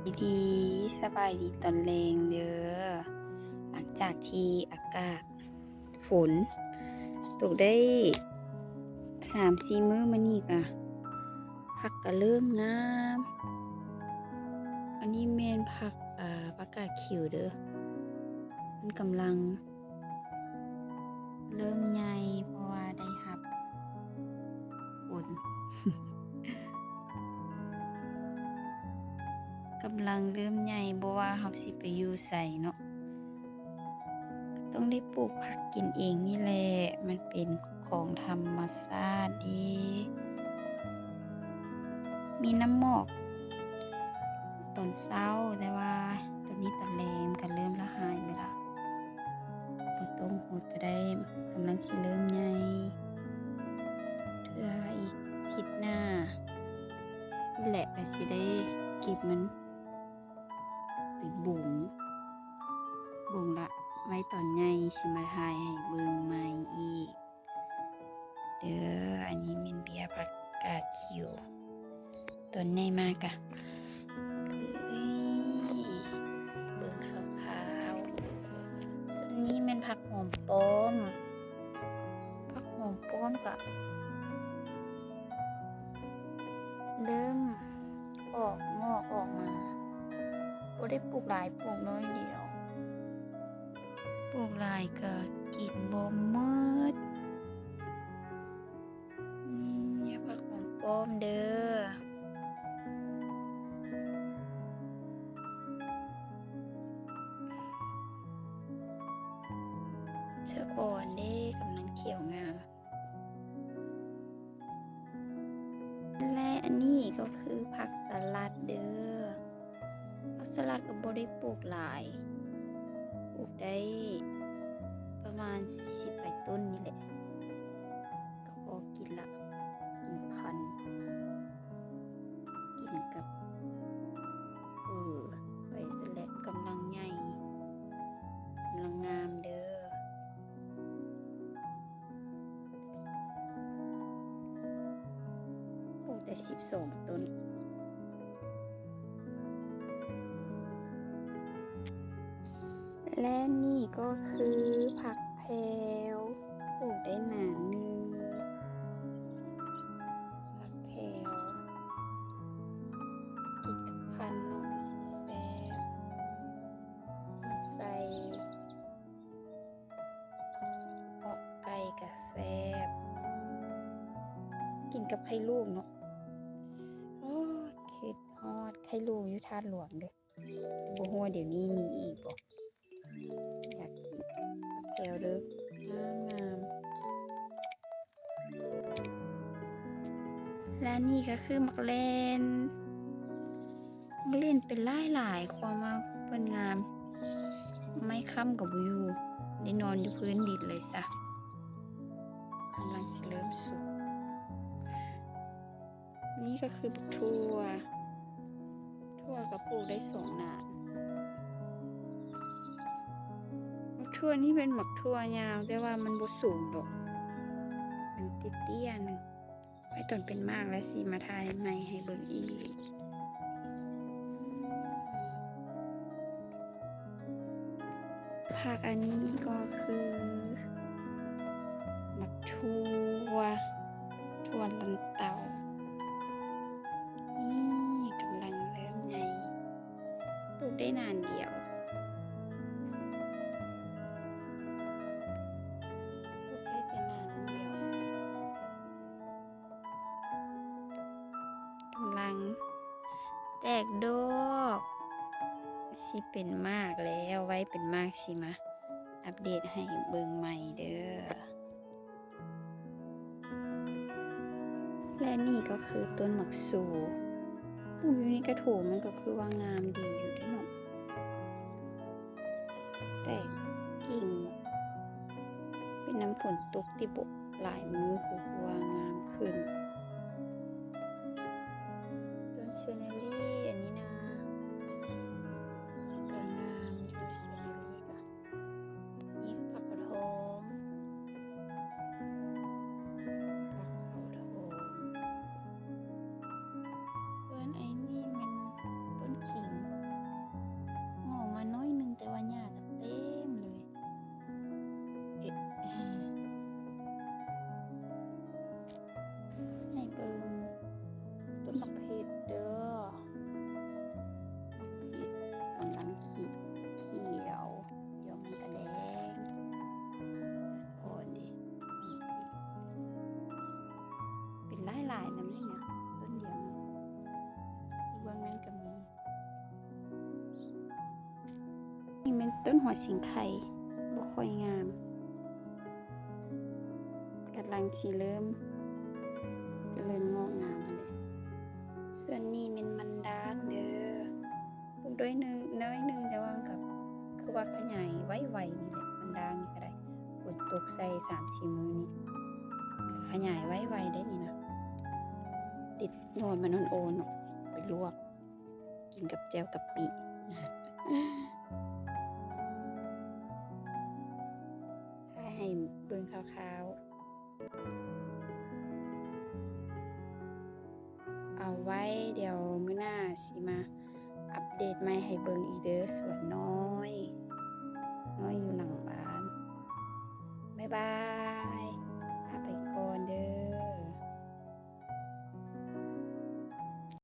ດີ ສະບາຍດີຕອນແລງເດີ. ຫຼັງຈາກທີ່ອາກາດຝົນຕົກໄດ້ສາມສີ່ມື້ມານີ້ກະ ຜັກກະເລີ່ມງາມ. ອັນນີ້ແມ່ນຜັກ ເອີ ຜັກກາດຂິວເດີ. ມັນກຳລັງ ເລີ່ມໃຫຍ່ ເພາະວ່າໄດ້ຮັບຝົນ ກຳລັງເລີ່ມໃຫຍ່ ບໍ່ວ່າເຮົາຊິໄປຢູ່ໃສເນາະ ກໍຕ້ອງໄດ້ປູກຜັກກິນເອງນີ້ແຫຼະ ມັນເປັນຂອງທຳມະຊາດເດ. ມີນ້ຳໝອກຕອນເຊົ້າ ແຕ່ວ່າຕອນນີ້ຕອນແລງກໍເລີ່ມລະຫາຍໄປລະ. ບໍ່ຕ້ອງຫົດກໍໄດ້ ກຳລັງຊິເລີ່ມໃຫຍ່ ເທື່ອອີກທິດໜ້າພຸ້ນແຫຼະ ກໍຊິໄດ້ເກັບມັນໄປບົງ ບົງລະໄວ້ຕອນໃຫຍ່ຊິມາຖ່າຍໃຫ້ເບິ່ງໃໝ່ອີກ. ເດີ ອັນນີ້ແມ່ນເບ້ຍຜັກກາດຂິວ ຕອນໃຫຍ່ມາກະຄື ເບິ່ງຄາວໆ. ສ່ວນນີ້ແມ່ນຜັກຫອມປ້ອມ ຜັກຫອມປ້ອມກະເລີ່ມອອກງອກອອກມາ ບໍ່ໄດ້ປູກຫຼາຍ ປູກໜ້ອຍດຽວ. ປູກຫຼາຍກໍກິນບໍ່ໝົດ. ນີ້ຜັກຫອມປ້ອມເດີ ສະອອນເດ້ ກຳລັງຂຽວງາມ. ແລະ ອັນນີ້ກໍຄືຜັກສະຫຼັດເດີ. ຜັກສະຫຼັດກໍບໍ່ໄດ້ປູກຫຼາຍ ປູກໄດ້ປະມານສິບປາຍຕົ້ນນີ້ແຫຼະ ກໍພໍກິນລະ ກິນພັນ ກິນກັບເຝີ ໄປຊັ້ນແຫຼະ. ກຳລັງໃຫຍ່ ກຳລັງງາມເດີ. ປູກແຕ່ສິບສອງຕົ້ນ. ແລະ ນີ້ກໍຄືຜັກແພວ ປູກໄດ້ໜາໜຶ່ງ ຜັກແພວ ກິນກັບພັນເນາະ ຊິແຊບ ມາໃສ່ ເອາະໄກ່ກະແຊບ ກິນກັບໄຂ່ລູກເນາະ. ໂອ້ ຄິດຮອດໄຂ່ລູກຢູ່ທາດຫຼວງເດີ້ ບໍ່ຮູ້ວ່າດຽວນີ້ມີອີກບໍ່. ຢາກກິນແຈ່ວເດີ້ ງາມໆ. ແລະ ນີ້ກໍຄືໝາກເລັ່ນ ໝາກເລັ່ນເປັນຫຼາຍໆ ຄວາມວ່າເພິ່ນງາມ ໄມ້ຄ້ຳກໍບໍ່ຢູ່ ໄດ້ນອນຢູ່ພື້ນດິນເລີຍຊະ ກຳລັງຊິເລີ່ມສຸກ. ນີ້ກໍຄືບັກຖົ່ວ ຖົ່ວກໍປູກໄດ້ສອງໜານ. ບັກຖົ່ວນີ້ເປັນບັກຖົ່ວຍາວ ແຕ່ວ່າມັນບໍ່ສູງດອກ ມັນເຕ້ຍໆໜຶ່ງ. ໄວ້ຕອນເປັນໝາກແລ້ວຊິມາຖ່າຍໃໝ່ໃຫ້ເບິ່ງອີກ. ຜັກອັນນີ້ກໍຄືໝາກຖົ່ວ ຖົ່ວລັນເຕົາ ນີ້ກຳລັງເລີ່ມໃຫຍ່ ປູກໄດ້ໜານດຽວ ປູກໄດ້ແຕ່ໜານດຽວ. ກຳລັງແຕກດອກ ຊິເປັນໝາກແລ້ວ ໄວ້ເປັນໝາກຊິມາອັບເດດໃຫ້ເບິ່ງໃໝ່ເດີ້. ແລະ ນີ້ກໍຄືຕົ້ນໝາກຊູ ປູກຢູ່ໃນກະໂຖ ມັນກໍຄືວ່າງາມດີຢູ່ເດ້ເນາະ. ແຕກກິ່ງ ເປັນນຳຝົນຕົກຕິບໍ ຫຼາຍມື້ຄືວ່າງາມຂຶ້ນ. ຕົ້ນເຊເນຣີອັນນີ້ນະ ກໍງາມຢູ່ ເຊເນຣີກະ ນີ້ຜັກກາດຫອມ ຜັກກາດຫອມ. ສ່ວນໄອ້ນີ້ແມ່ນຕົ້ນຂິງ ແມ່ນຕົ້ນຫົວສິງໄຄ ບໍ່ຄ່ອຍງາມ ກຳລັງຊິເລີ່ມຈະເລີນງອກງາມຫັ້ນແຫຼະ. ສ່ວນນີ້ແມ່ນມັນດາງເດີ ປູກດ້ອຍໜຶ່ງ ໜ້ອຍໜຶ່ງ ແຕ່ວ່າມັນກໍຄືວ່າຂະຫຍາຍໄວໆນີ້ແຫຼະ. ມັນດາງນີ້ກໍໄດ້ ຝົນຕົກໃສ່ສາມສີ່ມື້ນີ້ ຂະຫຍາຍໄວໆໄດ໋ນີ້ນະ. ເດັດຍອດມັນອ່ອນໆເນາະ ໄປລວກ ກິນກັບແຈ່ວກະປິ ຖ່າຍໃຫ້ເບິ່ງຄ່າວໆ. ເອົາໄວ້ດຽວມື້ໜ້າຊິມາອັບເດດໃໝ່ໃຫ້ເບິ່ງອີກເດີ ສວນນ້ອຍ ນ້ອຍຢູ່ຫຼັງບ້ານ. ບາຍບາຍ.